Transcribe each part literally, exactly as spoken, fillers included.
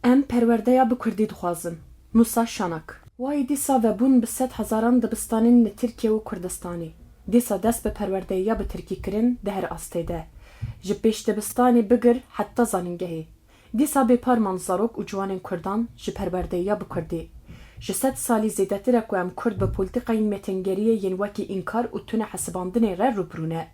Em perwerdeya bi kurdî dixwazin. Musa Şanak. Wayî dîsa vebûn bi sed hezaran dibistanên li Tirkiye û Kurdistanê. Dîsa dest bi perwerdeya bi tirkî kirin di her astê de. Ji pêşdibistanê bigir heta zanîngehê. Dîsa bêpar man zarok û ciwanên kurdan ji perwerdeya bi kurdî. Ji sed salî zêdetir e ku em kurd bi polîtîkayên mêtingeriyê yên wekî înkar û tune hesibandinê re rû bi rû ne.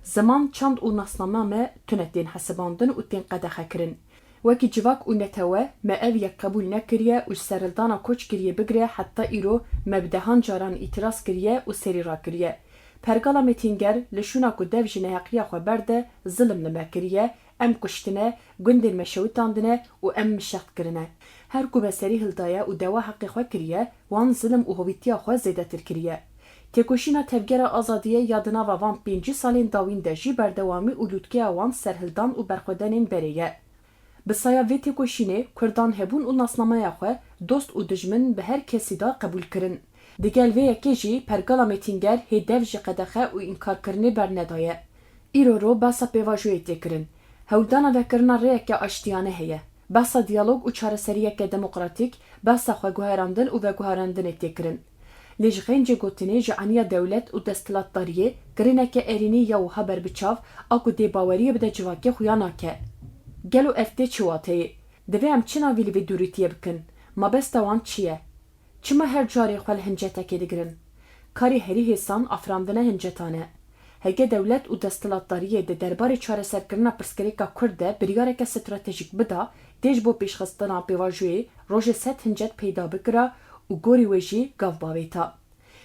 Ziman, çand û nasnama me tune tên hesibandin û tên qedexekirin. Wekî civak û netewe me ev yek qebûl nekiriye û ji serhildana koçgiriyê bigire heta îro me bi dehan caran îtiraz kiriye û serî rakiriye. Pergala mêtînger li şûna ku dev ji neheqiya xwe berde, zilim li me kiriye, em kuştine, gundên me şewitandine û em mişext kirine. Her ku me serî hildaye û dewa heqê xwe kiriye, wan zilim û hovîtiya xwe zêdetir kiriye. Têkoşîna Tevgera Azadiyê ya di nava van pêncî salên dawîn de jî berdewamî û lûtkeya wan serhildan û berxwedanên berê ye. Bi saya vê têkoşînê, kurdan hebûn û nasnameya xwe dost û dijmin bi her kesî de qebûl kirin. Digel vê yekê jî pergala mêtînger hê dev ji qedexe û înkarkirinê bernedaye. Îro ro behsa pêvajoyê tê kirin. Hewldana vekirina rêyeke aştiyane heye. Behsa diyalog û çareseriyeke demokratîk, behsa xweguherandin û veguherandinê tê kirin. Lê ji xêncê gotinê ji aniya dewlet û desthilatdariyê kirineke erênî ya wiha berbiçav a ku dê baweriyê bide civakê xuya nake. Gelo ev tê çi wateyê? Divê em çi navî li vê dûrîtiyê bikin? Mabesta wan çi ye? Çima her carê xwe li hincetekê digirin? Karê herî hêsan afirandina hincetan e. Heke dewlet û desthilatdariyê di derbarê çareserkirina pirsgirêka Kurd de biryareke stratejîk bida, dê ji bo pêşxistina pêvajoyê rojê sed hincet peyda bikira û gorî wê jî gav bavêta.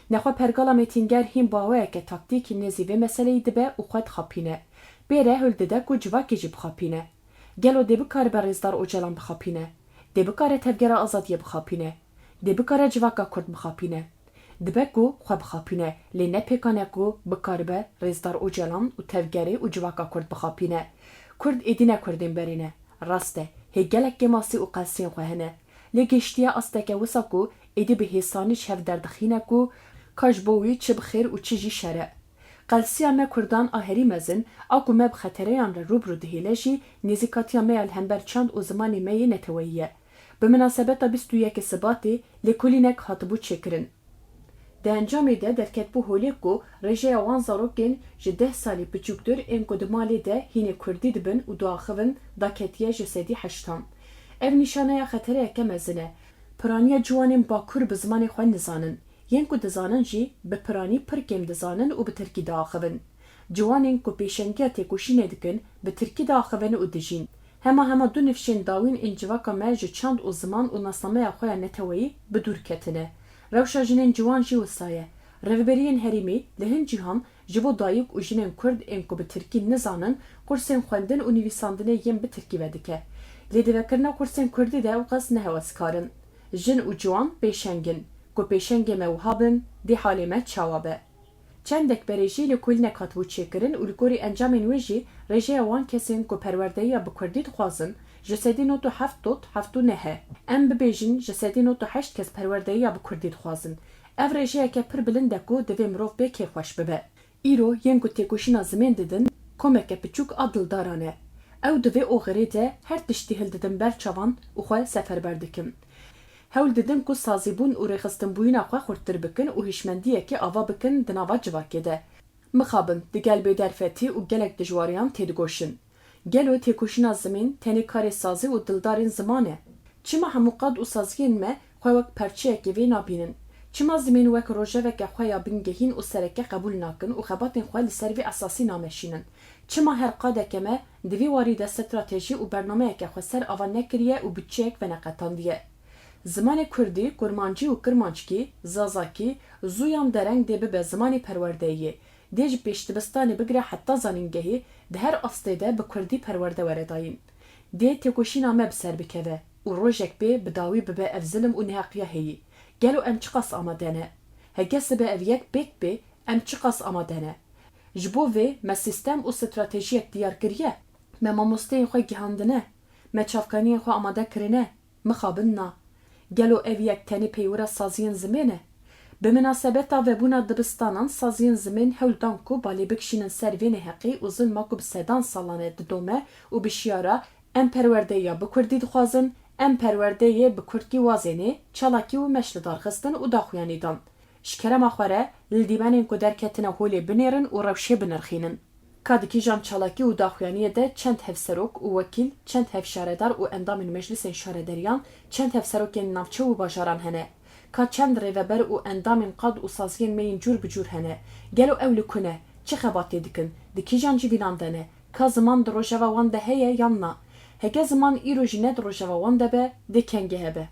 Nexwe pergala mêtînger hîn baweyeke taktîkî nêzî vê meseleyî dibe û xwe dixapîne. Pê re hûl dide ku civakê jî bixapîne. Gelo dê bikaribe Rêzdar Ocalan bixapîne? Dê bikare Tevgera Azadiyê bixapîne? Dê bikare civaka Kurd bixapîne? Dibe ku xwe bixapîne, lê ne pêkan e ku bikaribe Rêzdar Ocalan û Tevgerê û civaka Kurd bixapîne. Kurd êdî ne Kurdên berê ne. Rast e, hê gelek kêmasî û qelsiyên xwe hene. Lê gihiştiye asteke wisa ku êdî bi hêsanî ji hev derdixîne ku ka ji bo wî çi bi xêr û çi jî şer e. Qelsiya me Kurdan a herî mezin, a ku me bi xetereyan re rû bi rû dihêle jî, nêzîkatiya me ya li hember çand û zimanê me yê neteweyî ye. Bi minasebeta bîst û yekê Sibatê lêkolînek hatibû çêkirin. Di encamê de derketibû holê ku rêjeya wan zarokên ji deh salî biçûktir ên ku di malê de hînê kurdî dibin û diaxivin daketiye ji sedî heştan. Ev nîşaneya xetereyeke mezin e. Piraniya ciwanên Bakur bi zimanê xwe nizanin. Yên ku dizanin jî bi piranî pir kêm dizanin û bi tirkî diaxivin. Ciwanên ku pêşengiya têkoşînê dikin, bi tirkî diaxivin û dijîn. Hema hema du nifşên dawîn ên civaka me ji çand û ziman û nasnameya xwe ya neteweyî bi dûr ketine. Rewşa jinên ciwan jî wisa ye. Rêveberiyên herêmî li hin cîhan ji bo dayik û jinên Kurd ên ku bi tirkî nizanin, kursên xwendin û nivîsandinê yên bi tirkî vedike. Lê di vekirina kursên kurdî de ew qas ne heweskar in. Jin û ciwan pêşeng in. Ku pêşengê me wiha bin, dê halê me çawa be? Çendek berê jî lêkolînek hatibû çêkirin û li gorî encamên wê jî rêjeya wan kesên ku perwerdeyiya bi kurdî dixwazin ji sedî nod û heft dot heft û neh e. Em bibêjin ji sedî nod û heşt kes perwerdeyiya bi kurdî dixwazin. Ev rêjeyeke pir bilind e ku divê mirov pê kêfxweş bibe. Îro yên ku têkoşîna zimên didin, komeke piçûk a dildaran e. Ew di vê oxirê de her tiştî hildidin ber çavan û xwe seferber dikin. Hewl didin ku sazîbûn û rêxistinbûyîna xwe xurttir bikin û hişmendiyekê ava bikin di nava civakê de. Mixabin, digel bêderfetî û gelek dijwariyan têdigoşin. Gelo têkoşîna zimên tenê karê sazî û dildarên ziman e? Çima hemû qad û saziyên me xwe wek parçeyekê vê nabînin? Çima zimên wek rojeveke xwe ya bingehîn û sereke qebûl nakin û xebatên xwe li ser vê esasî nameşînin? Çima her qadeke me di vî warî de stratejî û bernameyeke xweser ava nekiriye û budçeyek veneqetandiye? Zimanê kurdî, kurmancî û kirmanckî, zazakî, zû yan dereng dê bibe zimanê perwerdeyiyê. Dê ji pêşdibistanê bigire heta zanîngehê di her astê de bi kurdî perwerde were dayîn. Dê têkoşîna me bi ser bikeve û rojek pê bi dawî bibe ev zilim û neheqiya heyî. Gelo em çiqas amade ne? Heke sibe ev yek pêk bê, em çiqas amade ne? Ji bo vê me sîstem û stratejiyek diyar kiriye? Me mamosteyên xwe gihandine? Me çavkaniyên xwe amade kirine? Mixabin na. Gelo ev yek tenê peywira saziyên zimên e? Bi minasebeta vebûna dibistanan saziyên zimên hewl dan ku balê bikişînin ser vê neheqî û zilma ku bi sedan salan e didome û bi şiyara "Em perwerdeya bi kurdî dixwazin, Em perwerdeyê bi kurdkî wazênê, çalakî û meş li dar xistin û daxuyanî dan. Ji kerema xwe re li dîmenên ku derketine holê binêrin û rewşê binirxînin. Ka di kîjan çalakî û daxuyaniyê de çend hevserok û wekîl, çend hevşaredar û endamên meclisên şaredariyan, çend hevserokên navçe û bajaran hene? Ka çend rêveber û endamên qad û saziyên me yên cûr bi cûr hene? Gelo ew li ku ne? Çi xebatê dikin? Di kîjan civînan de ne? Ka ziman di rojeva wan de heye yan na? Heke ziman îro jî ne di rojeva wan de be, dê kengê hebe?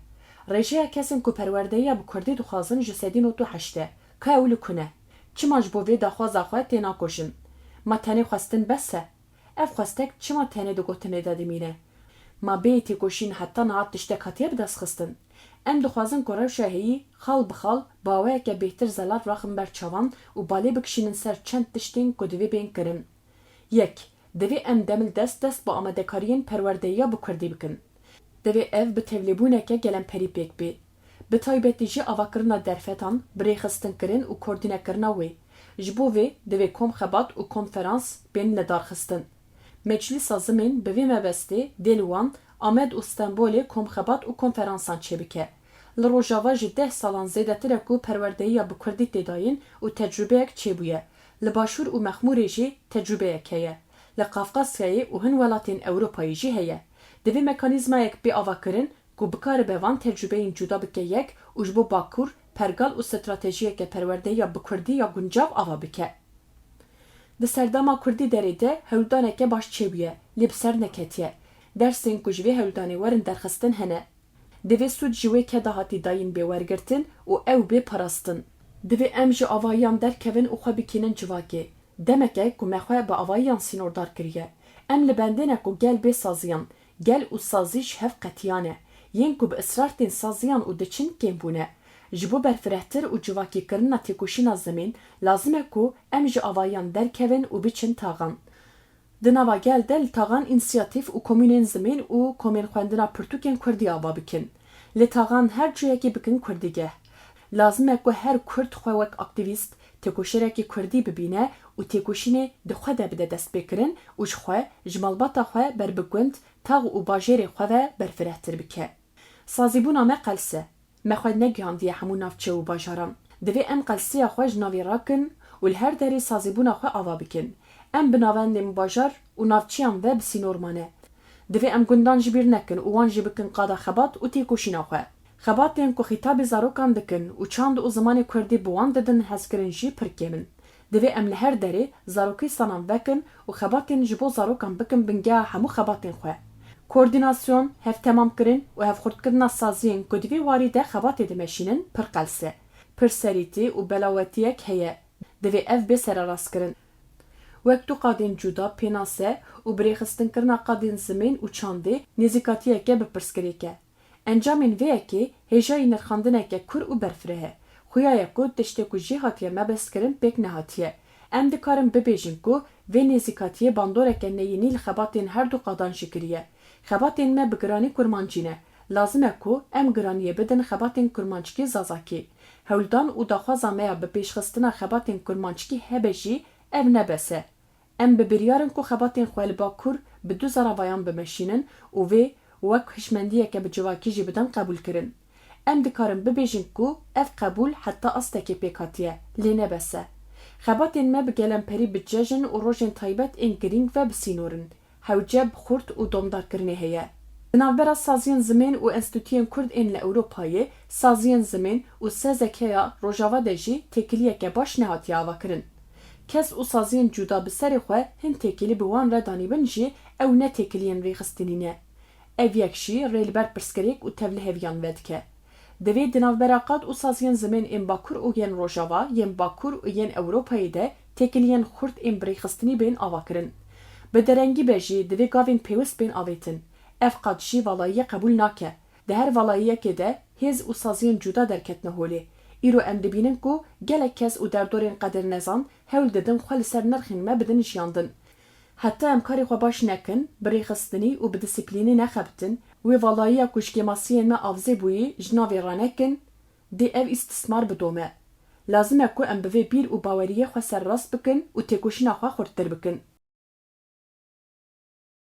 Rêjeya kesên ku perwerdeyiya bi kurdî dixwazin ji sedî nod û heşt e. Ka ew li ku ne? Çima ji bo vê daxwaza xwe tênakoşin? Ma tenê xwestin bes e? Ev xwestek çima tenê di gotinê de dimîne? Ma bêyî têkoşîn heta niha tiştek hatiye bidestxistin? Em dixwazin ku rewşa heyî xal bi xal bi awayeke bêhtir zelal raxin ber çavan û balê bikişînin ser çend tiştên ku divê bên kirin. Yek, divê em demildest dest bi amadekariyên perwerdeyiya bi kurdî bikin. Divê ev bi tevlêbûneke gelemperî pêk bê. Bi taybetî jî avakirina derfetan, birêxistinkirin û koordînekirina wê. Ji bo vê divê kom xebat û konferans bên lidarxistin. Meclîsa Zimên bi vê mebestê dê li wan, Amed û Stenbolê kom xebat û konferansan çêbike. Li Rojava ji deh salan zêdetir e ku perwerdeyiya bi kurdî tê dayîn û tecrûbeyek çêbûye. Li Başûr û Mexmûrê jî tecrûbeyek heye. Li Qafqasyayê û hin welatên Ewropayê jî heye. Divê mekanîzmayek bê avakirin ku bikaribe van tecrûbeyên cuda bike yek û ji bo Bakur pergal û stratejiyeke perwerdeyiya bi kurdî ya guncav ava bike. Di serdema kurdî derê de hewldaneke baş çêbûye, lê bi ser neketiye. Dersên ku ji vê hewldanê werin derxistin hene. Divê sûd ji wê keda hatî dayîn bê wergirtin û ew bê parastin. Divê em ji avayiyan derkevin û xwe bikînin civakê. Demek e ku me xwe bi avayiyan sînordar kiriye. Em li bendê ne ku gel bê saziyan, gel û sazî ji hev qetiyane. Yên ku bi israr tên saziyan û diçin kêm bûne. Ji bo berfirehtir û civakîkirina têkoşîna zimên, lazim e ku em ji avayiyan derkevin û biçin taxan. Di nava gel de li taxan însiyatîf û komûnên zimên û komên xwendina pirtûkên kurdî ava bikin. Li taxan her cuyekê bikin kurdîgeh. Lazim e ku her kurd xwe wek aktîvîst, têkoşerekî kurdî bibîne û têkoşînê di xwe de bide destpêkirin û ji xwe, ji malbata xwe ber bi gund, tax û bajêrê xwe ve berfirehtir bike. Sazîbûna me qels e. Me xwe negihandiye hemû navçe û bajaran. Divê em qelsiya xwe ji navê rakin û li her derê sazîbûna xwe ava bikin. Em bi navendên bajar û navçeyan ve bi sînor mane. Divê em gundan ji bîr nekin û wan jî bikin qada xebat û têkoşîna xwe. Xebatên ku xîtabî zarokan dikin û çand û zimanê kurdî bi wan didin hezkirin jî pir kêm in. Divê em li her derê zarokîstanan vekin û xebatên ji bo zarokan bikin bingeha hemû xebatên xwe. Koordînasyon, hevtemamkirin û hevxurtkirina saziyên ku di vê warî de xebatê dimeşînin pir qels e. Pir serîtî û belawetiyek heye. Divê ev bê sererastkirin. Wek du qadên cuda, pênase û birêxistinkirina qadên zimên û çandê nêzîkatiyeke bi pirsgirêk e. Encamên vê yekê hêjayî nirxandineke kûr û berfireh e. Xuya ye ku tiştê ku jê hatiye mebestkirin pêk nehatiye. Em dikarin bibêjin ku vê nêzîkatiyê bandoreke neyînî li xebatên her du qadan jî kiriye. Xebatên me bi giranî kurmancî ne. Lazim e ku em giraniyê bidin xebatên kurmanckî zazakî. Hewldan û daxwaza me ya bi pêşxistina xebatên kurmanckî hebe jî ev ne bes e. Em bi biryar in ku xebatên xwe li Bakur bi du zaravayan bimeşînin û vê wek hişmendiyeke bi civakî jî bidin qebûlkirin. Em dikarin bibêjin ku ev qebûl heta astekê pêk hatiye, lê ne bes e. Xebatên me bi gelemperî bi cejn û rojên taybet ên girîng ve bi sînor in. Hewce bi xurt û domdarkirinê heye. Di navbera saziyên zimên û enstîtuyên kurd ên li Ewropayê, saziyên zimên û S Z K ya Rojava de jî têkiliyeke baş nehatiye avakirin. Kes û saziyên cuda bi serê xwe hin têkilî bi wan re danîbin jî ew ne têkiliyên rêxistinî ne. Ev yek jî rê li ber pirsgirêk û tevliheviyan vedike. Divê di navbera qad û saziyên zimên ên Bakur û yên Rojava, yên Bakur û yên Ewropayê de têkiliyên xurt ên birêxistinî bên avakirin. Bi derengî be jî divê gavên pêwist bên avêtin. Ev qad jî valayiyê qebûl nake. Di her valayiyekê de hêz û saziyên cuda derketine holê. Îro em dibînin ku gelek kes û derdorên qedirnezan hewl didin xwe li ser nirxên me bidin jiyandin. Heta em karê xwe baş nekin, bi rêxistinî û bi disiplînî nexebitin, wê valayiya ku ji kêmasiyên me avzê bûyî ji navê ranekin, dê ev îstismar bidome. Lazim e ku em bi vê bîr û baweriyê xwe serrast bikin û têkoşîna xwe xurttir bikin.